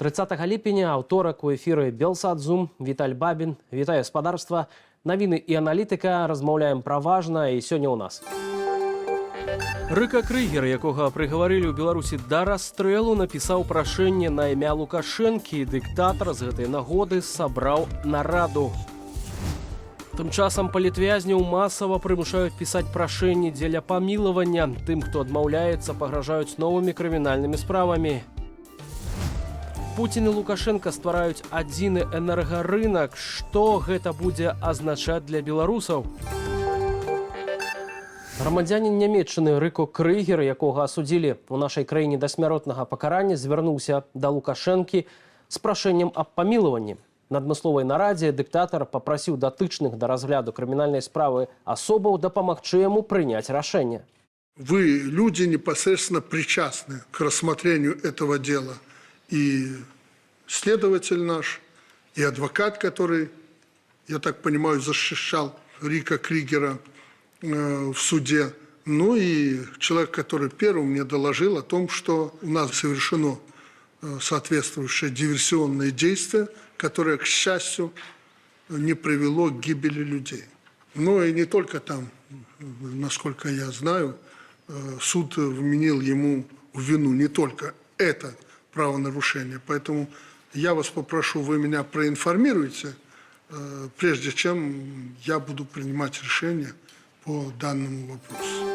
30 ліпеня, аўторак, у эфіры Белсат Зум, Віталь Бабін. Вітаю, спадарства. Навіны і аналітыка, размаўляем пра важнае, і сёння ў нас. Рыка Крыгер, якога прыгаварылі ў Беларусі да расстрэлу, напісаў прашэнне на імя Лукашэнкі. Дыктатар з гэтай нагоды сабраў нараду. Тым часам палітвязняў масава прымушаюць пісаць прашэнні дзеля памілавання. Тым, хто адмаўляецца, пагражаюць новымі крымінальнымі справамі. Пуцін і Лукашэнка ствараюць адзіны энергарынак. Што гэта будзе азначаць для беларусаў? Грамадзянін Нямеччыны Рыко Крыгер, якога асудзілі ў нашай краіне да смяротнага пакарання, звярнуўся да Лукашэнкі з прашэннем аб памілаванні. На адмысловай нарадзе дыктатар папрасіў датычных да разгляду крымінальнай справы асобаў дапамагчы яму прыняць рашэнне. Вы, люди, непосредственно причастны к рассмотрению этого дела. И следователь наш, и адвокат, который, я так понимаю, защищал Рика Кригера в суде, ну и человек, который первым мне доложил о том, что у нас совершено соответствующее диверсионное действие, которое, к счастью, не привело к гибели людей. Но и не только там, насколько я знаю, суд вменил ему в вину не только это правонарушение. Поэтому я вас попрошу, вы меня проинформируете, прежде чем я буду принимать решение по данному вопросу.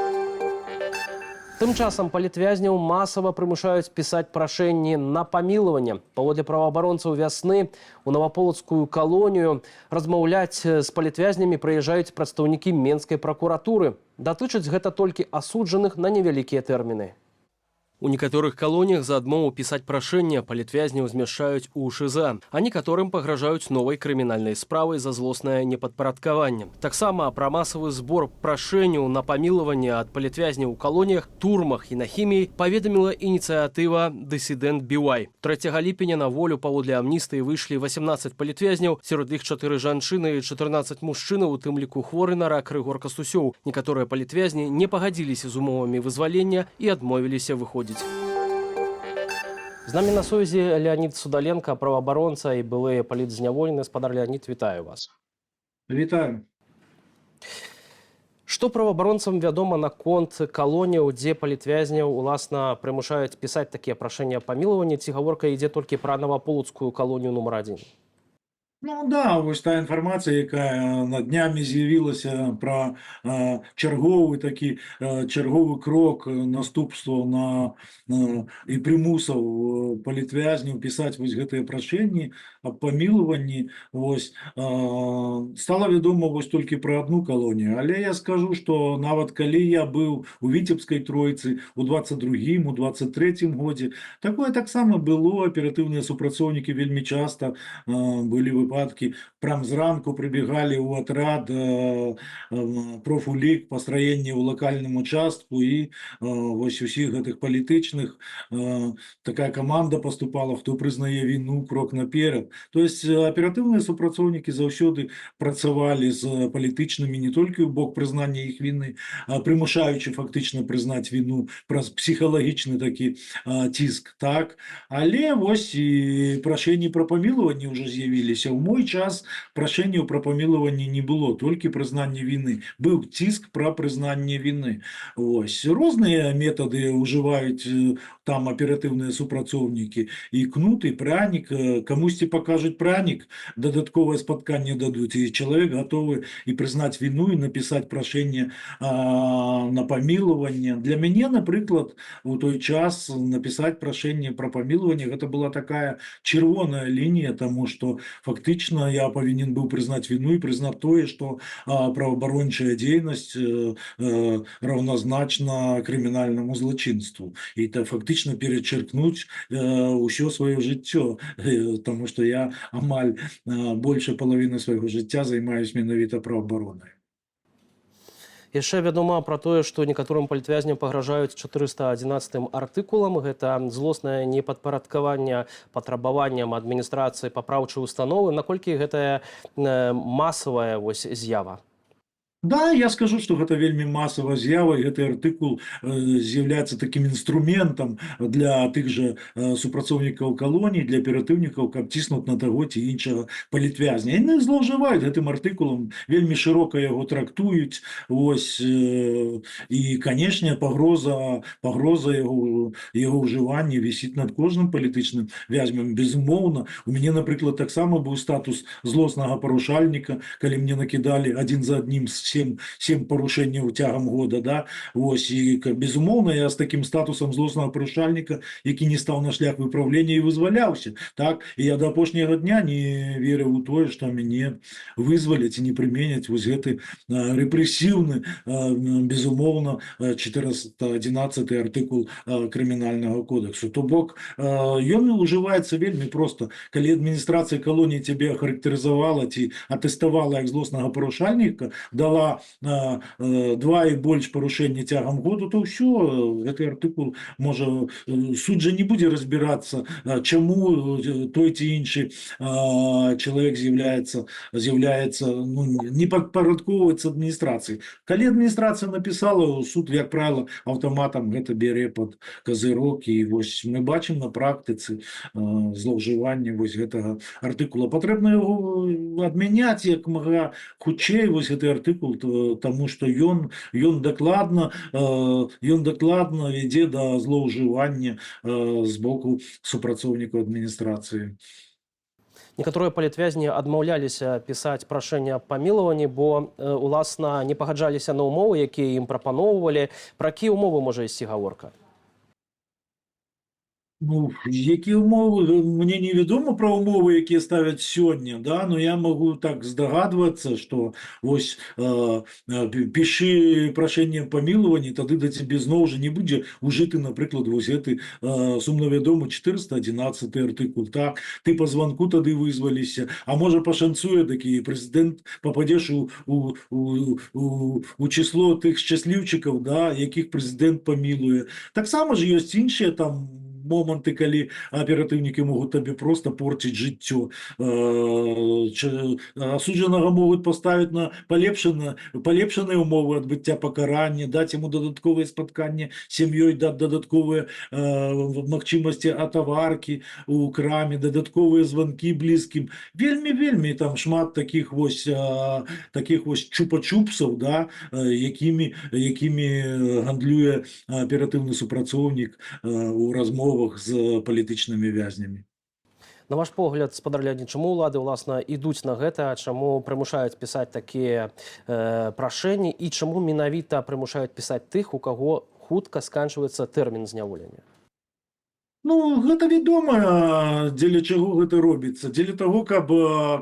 Тым часам палітвязняў масава прымушаюць пісаць прашэнні на памілаванне. Паводле праваабаронцаў «Вясны», у наваполацкую калонію размаўляць з палітвязнямі прыязджаюць прадстаўнікі менскай пракуратуры. Датычыць гэта толькі асуджаных на невялікія тэрміны. У некаторых калоніях за адмову пісаць прашэнне палітвязняў змяшчаюць у ШИЗО, а некаторым пагражаюць новай крымінальнай справай за злоснае непадпарадкаванне. Таксама пра масавы збор прашэнняў на памілаванне ад палітвязняў у калоніях, турмах і на хіміі паведаміла ініцыятыва «Дысідэнт BY». 3 ліпеня на волю паводле амністыі выйшлі 18 палітвязняў, сярод іх 4 жанчыны і 14 мужчынаў, у тым ліку хворы на рак Рыгор Кастусёў. Некаторыя палітвязні не пагадзіліся з умовамі вызвалення і адмовіліся выходзіць. З намі на сувязі Леанід Судаленка, праваабаронца і былы палітзняволены. Спадар Леанід, вітаю вас. Вітаю. Што праваабаронцам вядома наконт калоніяў, дзе палітвязняў уласна прымушаюць пісаць такія прашэнні аб памілаванні, ці гаворка ідзе толькі пра наваполацкую калонію нумар 1? Ну да, вось та інфармацыя, якая на днямі з'явілася пра чарговы такі чарговы крок наступстваў на і прымусаў палітвязняў пісаць вось гэтыя прашэнні аб памілаванні, вось, стала вядома вось толькі пра одну калонію. Але я скажу, што нават калі я быў у Віцебскай Тройцы у 22, у 23 годзе, такое таксама было. Аператыўныя супрацоўнікі вельмі часта, былі выпадкі, прям зранку прыбегалі ў атрад профулік, построение ў лакальным участку, і вось усіх гэтых палітычных такая каманда поступала: хто прызнае віну, крок наперад. То есть аператыўныя супрацоўнікі заўсёды працавалі з палітычнымі не толькі ў бок прызнання іх віны, прымушаючы фактычна прызнаць віну праз псіхалагічны такі ціск, так, але вось і прашэнні пра памілаванне ўжо з'явіліся. У мой час прашэнняў пра памілаванне не было, толькі прызнанне віны. Быў ціск пра прызнанне віны. Вось розныя метады ўжываюць там аператыўныя супрацоўнікі: і кнут, і пранік. Камусьці пакажуць пранік, дадатковае спатканне дадуць, і чалавек гатовы і прызнаць віну, і напісаць прашэнне на памілаванне. Для мяне, напрыклад, у той час напісаць прашэнне пра памілаванне — гэта была такая чырвоная лінія, таму што фактычна я павінен быў прызнаць віну і прызнаць тое, што праваабарончая дзейнасць раўназначна крымінальнаму злачынству, і это фактычна перачыркнуць ўсё сваё жыццё, таму што я амаль больше палавіны свайго жыцця займаюсь менавіта праваабаронай. Яшчэ вядома пра тое, што некаторым палітвязням пагражаюць 411 артыкулам, гэта злоснае непадпарадкаванне патрабаванням адміністрацыі папраўчай установы. Наколькі гэтая масавая вось з'ява? Да, я скажу, што гэта вельмі масавая з'ява, і гэты артыкул з'яўляецца такім інструментам для тых жа супрацоўнікаў калоній, для аператыўнікаў, каб ціснуць на таго ці іншага палітвязня. Яны злоўжываюць гэтым артыкулам, вельмі шырока яго трактуюць. Вось, і, канешне, пагроза яго ўжывання вісіць над кожным палітычным вязнем, безумоўна. У мяне, напрыклад, таксама быў статус злоснага парушальніка, калі мне накідалі адзін за аднім сем парушэнняў цягам года, да. Вось, і, безумоўна, я з такім статусам злоснага парушальніка, які не стаў на шлях выпраўлення, і вызваляўся, так. І я да апошняга дня не верыў у тое, што мяне вызваляць і не прыменяць вось гэты рэпрэсіўны, безумоўна, 411 артыкул Крымінальнага кодексу. То бок ён ужываецца вельмі проста: калі адміністрацыя калоніі цябе ахарактарызавала ці атэставала як злоснага парушальніка, дала два і больш парушэння цягам году, то ўсё, гэты артыкул можа, суд жа не будзе разбірацца, чаму той ці іншы чалавек з'яўляецца, ну, не падпарадкоўваецца адміністрацыі. Калі адміністрацыя напісала, суд, як правіла, аўтаматам гэта бярэ пад казырок. І вось мы бачым на практыцы злоўжыванне вось гэтага артыкула. Патрэбна яго адмяняць як мага хутчэй, вось гэты артыкул, таму што ён дакладна вядзе да злоўжывання з боку супрацоўнікаў адміністрацыі. Некаторыя палітвязні адмаўляліся пісаць прашэнне аб памілаванні, бо уласна, не пагаджаліся на ўмовы, якія ім прапаноўвалі. Пра якія ўмовы можа ісці гаворка? Ну, якія ўмовы, мне невядома пра ўмовы, якія ставяць сёння, да, но я магу так здагадвацца, што вось пішы прашэнне аб памілаванні, тады да цябе зноў жа не будзе ўжыты, напрыклад, вось гэты сумнавядомы 411 артыкул, так, ты па званку тады вызваліся, а можа, пашанцуе, такі прэзідэнт, пападзеш у число тых шчасліўчыкаў, да, якіх прэзідэнт памілуе. Таксама ж ёсць іншыя там моманты, калі аператыўнікі могуць табе просто порціць жыццё. Асуджанага могуць паставіць на палепшаныя ўмовы адбыцця пакарання, даць яму дадатковыя спатканні з сям'ёй, даць дадатковыя магчымасці атаваркі у краме, дадатковыя званкі блізкім. Вельмі, вельмі там шмат такіх вось чупа-чупсаў, да, якімі гандлюе аператыўны супрацоўнік у размовах з палітычнымі вязнямі. На ваш погляд, спадар Леанід, чаму ўлады ўласна ідуць на гэта, чаму прымушаюць пісаць такія прашэнні і чаму менавіта прымушаюць пісаць тых, у каго хутка сканчваецца тэрмін зняволення? Ну, гэта вядома, дзеля чаго гэта робіцца. Дзеля таго, каб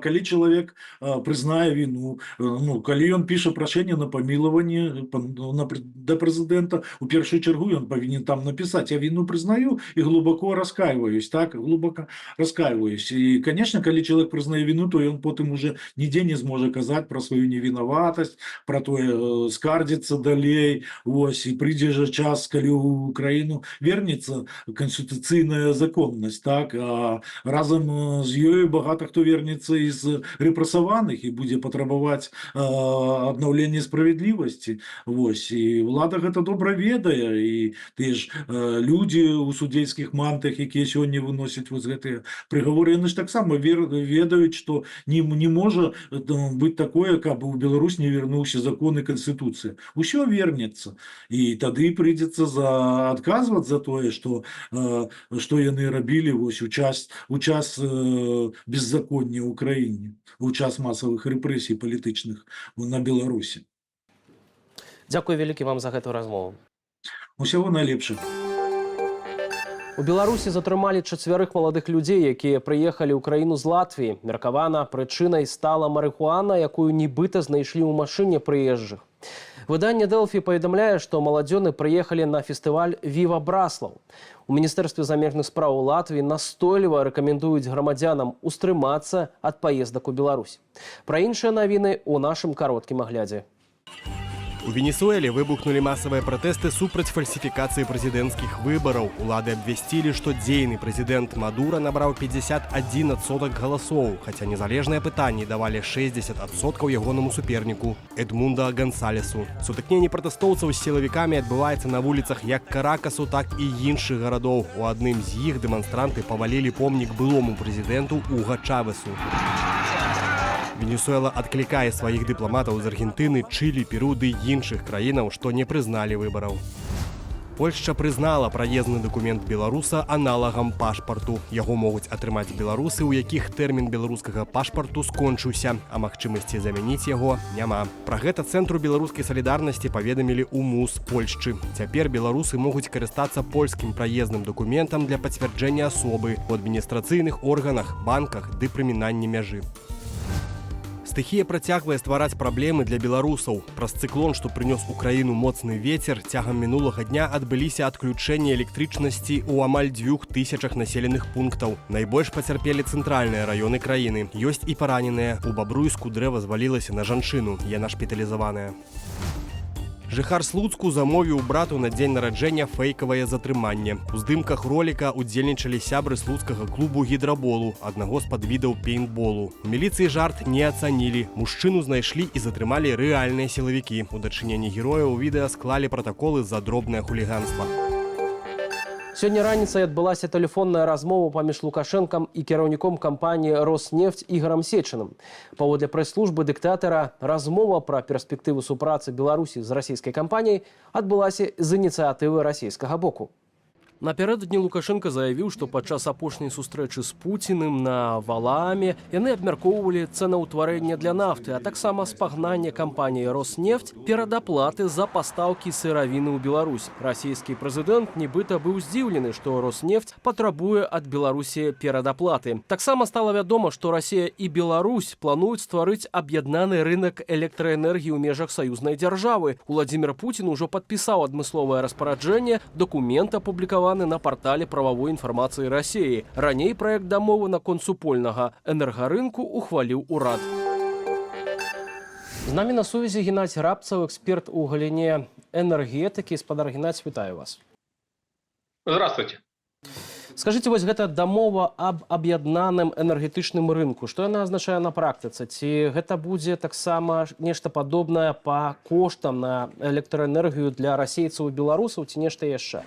калі чалавек прызнае віну, ну, калі ён піша прашэнне на памілаванне ну, да прэзідэнта, у першую чаргу ён павінен там напісаць: «Я віну прызнаю і глубоко раскаиваюсь», так, глубоко раскаиваюсь. І, конечно, калі чалавек прызнае віну, то ён потым уже нідзе не зможа казаць пра сваю невінаватасць, пра тое, скардзіцца далей. Вось, і прыйдзе жа час, калі ў краіну вернецца канстытуцыйная законнасць, так, а разам з ёю багата хто вернецца з рэпрасаваных і будзе патрабаваць аднаўлення справядлівасці. Вось, і ўлада гэта добра ведае, і тыя ж людзі ў судзейскіх мантах, якія сёння выносяць вось гэтыя прыгаворы, яны ж таксама ведаюць, што не можа быць такое, каб у Беларусь не вярнуўся закон і канстытуцыя. Усё вернецца, і тады прыйдзецца адказваць за тое, што яны рабілі вось у час беззаконня ў краіне, у час масавых рэпрэсій палітычных на Беларусі. Дзякуй вялікі вам за гэтую размову. Усяго найлепшага. У Беларусі затрымалі чацвярых маладых людзей, якія прыехалі ў краіну з Латвіі. Меркавана, прычынай стала марыхуана, якую нібыта знайшлі ў машыне прыезджых. Выданне «Дэлфі» паведамляе, што маладзёны прыехалі на фестываль «Віва Браслаў». У міністэрстве замежных спраў Латвіі настойліва рэкамендуюць грамадзянам устрымацца ад паездак у Беларусь. Пра іншыя навіны ў нашым кароткім аглядзе. У Венесуэле выбухнулі масавыя пратэсты супраць фальсіфікацыі прэзідэнцкіх выбараў. Улады абвясцілі, што дзейны прэзідэнт Мадура набраў 51% галасоў, хаця незалежныя апытанні давалі 60% ягонаму суперніку Эдмунда Гансалесу. Сутыкненні пратэстоўцаў з сілавікамі адбываецца на вуліцах як Каракасу, так і іншых гарадоў. У адным з іх дэманстранты павалілі помнік былому прэзідэнту Уга Чавесу. Венесуэла адклікае сваіх дыпламатаў з Аргентыны, Чылі, Перу ды іншых краінаў, што не прызналі выбараў. Польшча прызнала праезны дакумент беларуса аналагам пашпарту. Яго могуць атрымаць беларусы, у якіх тэрмін беларускага пашпарту скончыўся, а магчымасці замяніць яго няма. Пра гэта Цэнтру беларускай салідарнасці паведамілі ў МУС Польшчы. Цяпер беларусы могуць карыстацца польскім праезным дакументам для пацвярджэння асобы ў адміністрацыйных органах, банках ды пры мінанні мяжы. Стыхія працягвае ствараць праблемы для беларусаў. Праз цыклон, што прынёс у краіну моцны вецер, цягам мінулага дня адбыліся адключэнні электрычнасці ў амаль 2000 населеных пунктаў. Найбольш пацярпелі цэнтральныя раёны краіны. Ёсць і параненыя. У Бабруйску дрэва звалілася на жанчыну. Яна шпіталізаваная. Жыхар Слуцку замовіў брату на дзень нараджэння фэйкавае затрыманне. У здымках роліка удзельнічалі сябры слуцкага клубу гідраболу, аднаго з падвідаў пейнтболу. У міліцыі жарт не ацанілі. Мужчыну знайшлі і затрымалі рэальныя сілавікі. У дачыненні герояў відэа склалі пратаколы за дробнае хуліганства. Сёння раніцай адбылася тэлефонная размова паміж Лукашэнкам і кіраўніком кампаніі «Роснефть» Ігарам Сечыным. Паводле прэс-службы дыктатара, размова пра перспектыву супрацы Беларусі з расійскай кампаніяй адбылася з ініцыятывы расійскага боку. Напярэдадні Лукашэнка заявіў, што падчас апошняй сустрэчы з Пуціным на Валааме яны абмяркоўвалі цэнаўтварэнне для нафты, а таксама спагнанне кампаніі «Роснефть» перадаплаты за пастаўкі сыравіны ў Беларусь. Расійскі прэзідэнт нібыта быў здзіўлены, што «Роснефть» патрабуе ад Беларусі перадаплаты. Таксама стала вядома, што Расія і Беларусь плануюць стварыць аб'яднаны рынок электраэнергіі ў межах саюзнай дзяржавы. Уладзімір Пуцін ужо падпісаў адмысловае распараджэнне, дакумент апублікаваны на партале прававой інфармацыі Расіі. Раней праект дамовы наконт супольнага энергарынку ухваліў урад. З намі на сувязі Генадзь Рабцаў, эксперт у галіне энергетыкі. Спадар Генадзь, вітаю вас. Здравствуйте. Скажыце, вось гэта дамова аб аб'яднаным энергетычным рынку, што яна азначае на практыцы? Ці гэта будзе таксама нешта падобнае па коштам на электраэнергію для расейцаў і беларусаў, ці нешта яшчэ?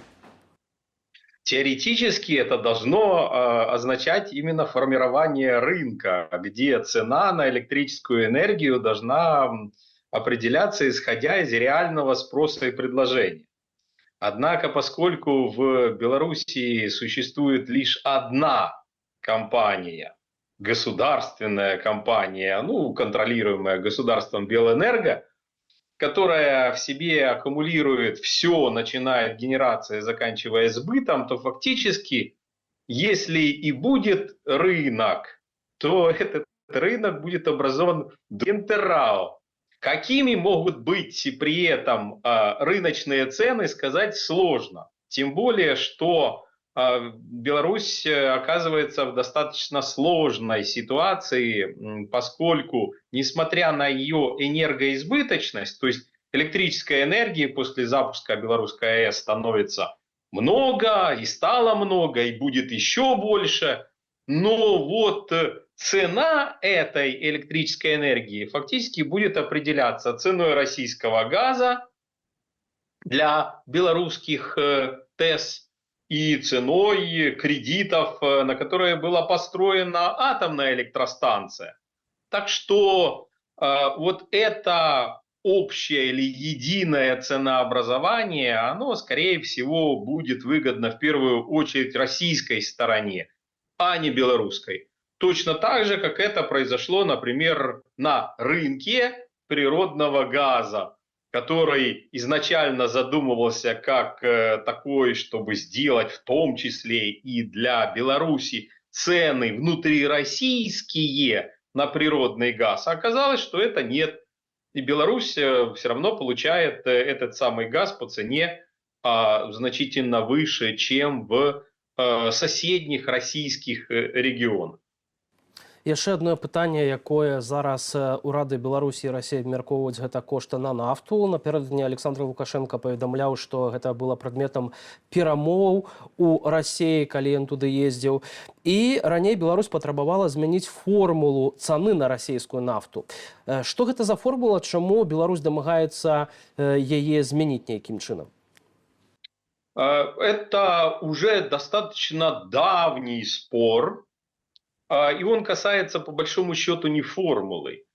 Теоретически это должно означать именно формирование рынка, где цена на электрическую энергию должна определяться, исходя из реального спроса и предложения. Однако, поскольку в Белоруссии существует лишь одна компания, государственная компания, ну, контролируемая государством Белэнерго, которая в себе аккумулирует все, начиная от генерации, заканчивая сбытом, то фактически, если и будет рынок, то этот рынок будет образован Интер РАО. Какими могут быть при этом рыночные цены, сказать сложно. Тем более что Беларусь оказывается в достаточно сложной ситуации, поскольку, несмотря на ее энергоизбыточность, то есть электрической энергии после запуска Белорусской АЭС становится много, и стало много, и будет еще больше, но вот цена этой электрической энергии фактически будет определяться ценой российского газа для белорусских ТЭС и ценой кредитов, на которые была построена атомная электростанция. Так что вот это общее или единое ценообразование, оно, скорее всего, будет выгодно в первую очередь российской стороне, а не белорусской. Точно так же, как это произошло, например, на рынке природного газа, который изначально задумывался как такой, чтобы сделать в том числе и для Беларуси цены внутрироссийские на природный газ. А оказалось, что это нет. И Беларусь все равно получает этот самый газ по цене значительно выше, чем в соседних российских регионах. Яшчэ адно пытанне, якое зараз урады Беларусі і Расіі абмяркоўваюць, гэта кошты на нафту. Напярэдадні Александр Лукашенко паведамляў, што гэта было прадметам перамоваў у Расіі, калі ён туды ездзіў. І раней Беларусь патрабавала змяніць формулу цаны на расійскую нафту. Што гэта за формула, чаму Беларусь дамагаецца яе змяніць нейкім чынам? Это уже достаточно давний спор, и он касается, по большому счету, не формулы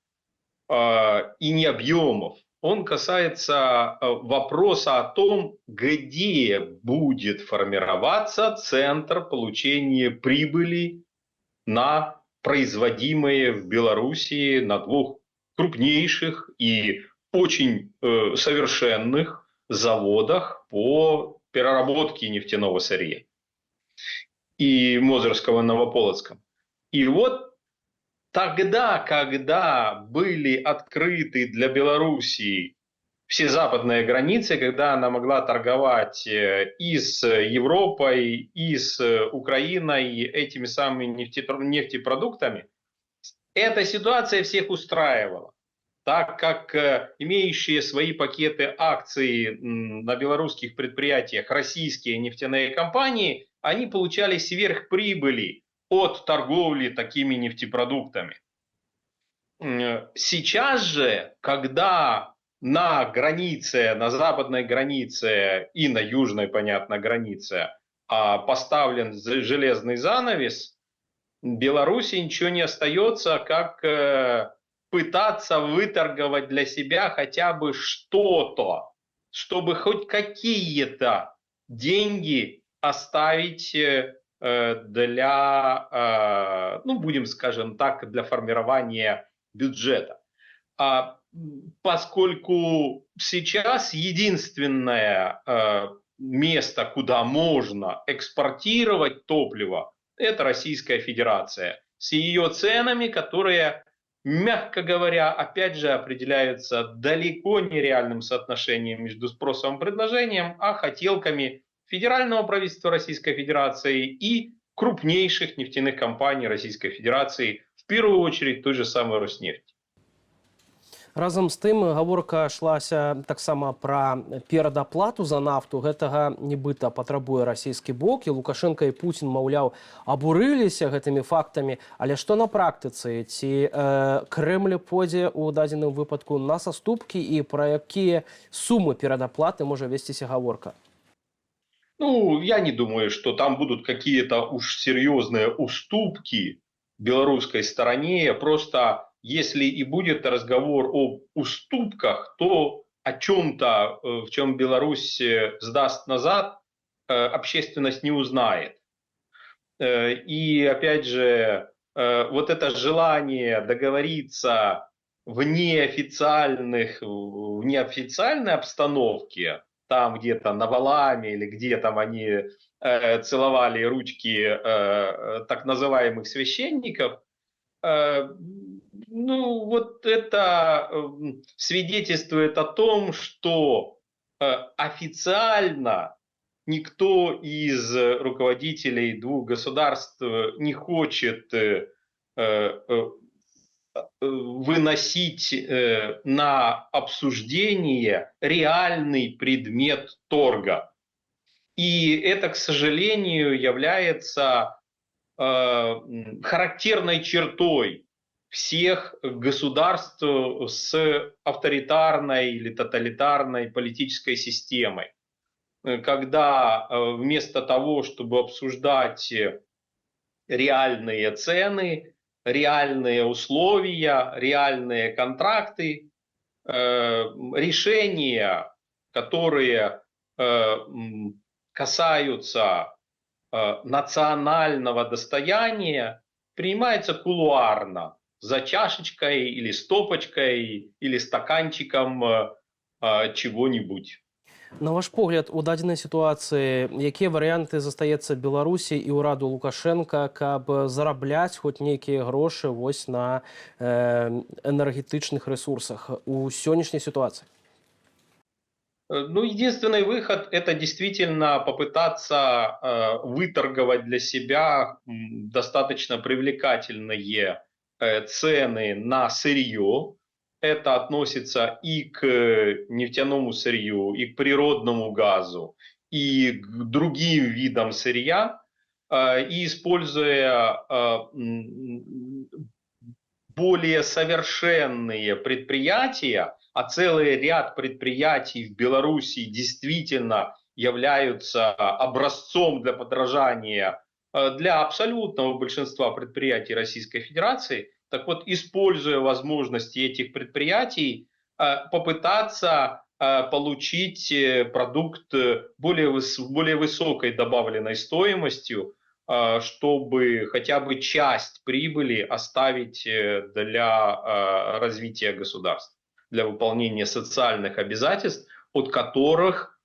и не объемов. Он касается вопроса о том, где будет формироваться центр получения прибыли на производимые в Белоруссии на двух крупнейших и очень совершенных заводах по переработке нефтяного сырья и Мозырского, Новополоцком. И вот тогда, когда были открыты для Белоруссии все западные границы, когда она могла торговать и с Европой, и с Украиной этими самыми нефтепродуктами, эта ситуация всех устраивала, так как имеющие свои пакеты акций на белорусских предприятиях российские нефтяные компании, они получали сверхприбыли от торговли такими нефтепродуктами. Сейчас же, когда на границе, на западной границе и на южной, понятно, границе поставлен железный занавес, Беларуси ничего не остается, как пытаться выторговать для себя хотя бы что-то, чтобы хоть какие-то деньги оставить для, ну, будем, скажем так, для формирования бюджета. А поскольку сейчас единственное место, куда можно экспортировать топливо, это Российская Федерация с ее ценами, которые, мягко говоря, опять же определяются далеко не реальным соотношением между спросом и предложением, а хотелками федерального правительства Российской Федерации и крупнейших нефтяных компаний Российской Федерации, в первую очередь той же самой Роснефти. Разам з тым, гаворка шлася таксама пра перадаплату за нафту. Гэтага нібыта патрабуе расійскі бок, і Лукашенко і Пуцін, маўляў, абурыліся гэтымі фактамі. Але што на практыцы? Ці Крэмль пойдзе ў дадзеным выпадку на саступкі і пра якія сумы перадаплаты можа весціся гаворка? Ну, я не думаю, что там будут какие-то уж серьезные уступки белорусской стороне. Просто если и будет разговор об уступках, то о чем-то, в чем Беларусь сдаст назад, общественность не узнает. И опять же, вот это желание договориться в неофициальной обстановке, там где-то на Валааме или где там они целовали ручки так называемых священников, ну, вот это свидетельствует о том, что официально никто из руководителей двух государств не хочет выносить на обсуждение реальный предмет торга. И это, к сожалению, является характерной чертой всех государств с авторитарной или тоталитарной политической системой. Когда вместо того, чтобы обсуждать реальные цены, реальные условия, реальные контракты, решения, которые касаются национального достояния, принимаются кулуарно, за чашечкой или стопочкой или стаканчиком чего-нибудь. На ваш погляд, у дадзенай сітуацыі якія варыянты застаецца Беларусі і ўраду Лукашенко, каб зарабляць хоць нейкія грошы вось на энергетычных рэсурсах у сённяшняй сітуацыі? Ну, единственный выход – это действительно попытаться выторговать для себя достаточно привлекательные цены на сырье. Это относится и к нефтяному сырью, и к природному газу, и к другим видам сырья, и используя более совершенные предприятия, а целый ряд предприятий в Беларуси действительно являются образцом для подражания для абсолютного большинства предприятий Российской Федерации. Так вот, используя возможности этих предприятий, попытаться получить продукт более высокой добавленной стоимостью, чтобы хотя бы часть прибыли оставить для развития государства, для выполнения социальных обязательств, от которых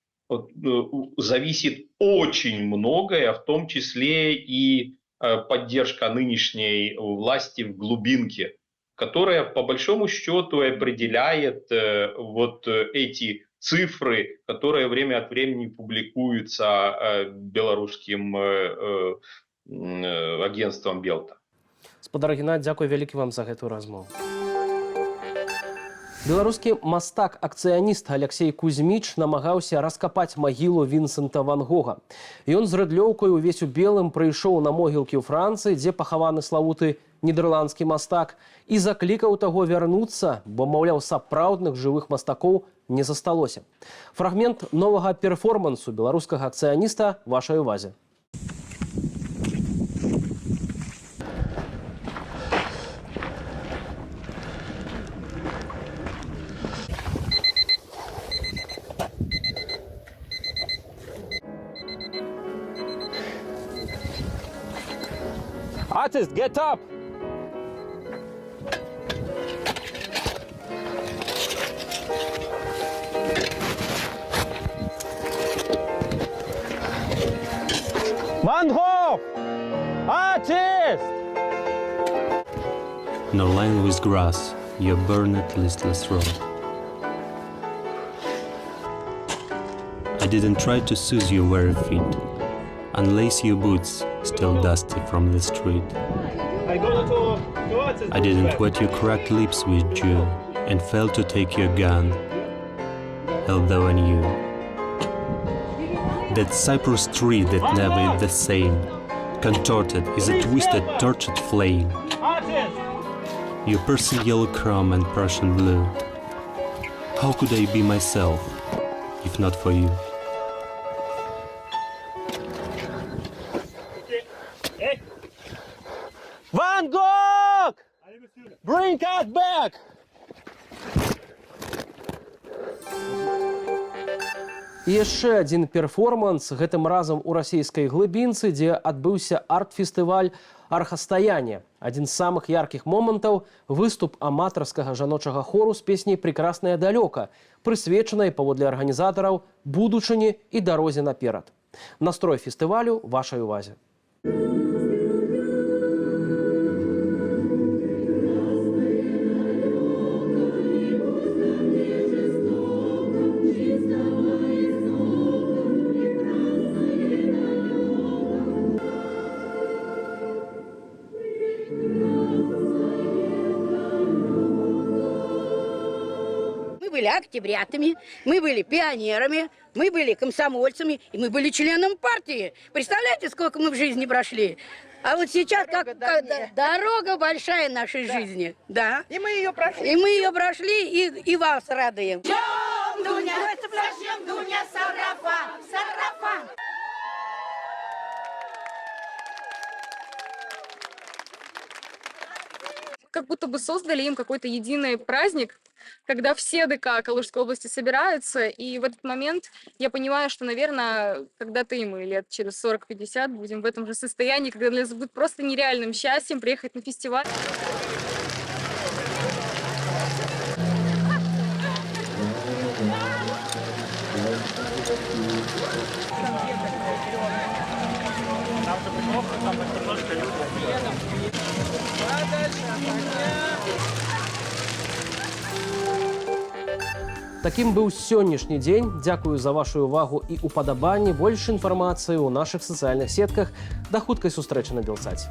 зависит очень многое, в том числе и поддержка нынешней власти в глубинке, которая по большому счету определяет вот эти цифры, которые время от времени публикуются белорусским агентством «Белта». Спадар Геннадзь, дзякуй вялікі вам за гэтую размову. Беларускі мастак-акцыяніст Алексей Кузьміч намагаўся раскапаць магілу Вінсента Ван Гога. Ён з рыдлёўкай увесь у белым прыйшоў на могілкі ў Францыі, дзе пахаваны славуты нідэрландскі мастак, і заклікаў таго вярнуцца, бо, маўляў, сапраўдных жывых мастакоў не засталося. Фрагмент новага перформансу беларускага акцыяніста вашай увазе. Artist, get up! Van Gogh! Artist! Nor lined with grass, your burned listless road. I didn't try to soothe your weary feet, unlace your boots, still dusty from the street. I didn't wet your cracked lips with dew and fail to take your gun, although I knew. That cypress tree that never is the same, contorted is a twisted, tortured flame. Your Persian yellow chrome and Prussian blue. How could I be myself, if not for you? Van Gogh! Bring us back! І яшчэ адзін перформанс, гэтым разам у расійскай глыбінцы, дзе адбыўся арт-фестываль «Архастаянне». Адзін з самых яркіх момантаў — выступ аматарскага жаночага хору з песняй «Прекрасная далёка», прысвечанай, паводле арганізатараў, будучыні і дарозе наперад. Настрой фестывалю вашай увазе. Мы были октябрятами, мы были пионерами, мы были комсомольцами, и мы были членом партии. Представляете, сколько мы в жизни прошли? А вот сейчас как дорога большая нашей жизни. Да. И мы ее прошли. И мы ее прошли, и вас радуем. Дуня, зачем Дуня сарафан, сарафан? Как будто бы создали им какой-то единый праздник, когда все ДК Калужской области собираются, и в этот момент я понимаю, что, наверное, когда-то и мы лет через 40-50 будем в этом же состоянии, когда для нас будет просто нереальным счастьем приехать на фестиваль. Такім быў сённяшні дзень. Дзякую за вашу увагу і упадабанні. Больш інфармацыі ў нашых сацыяльных сетках. Да хуткай сустрэчы на Белсаце.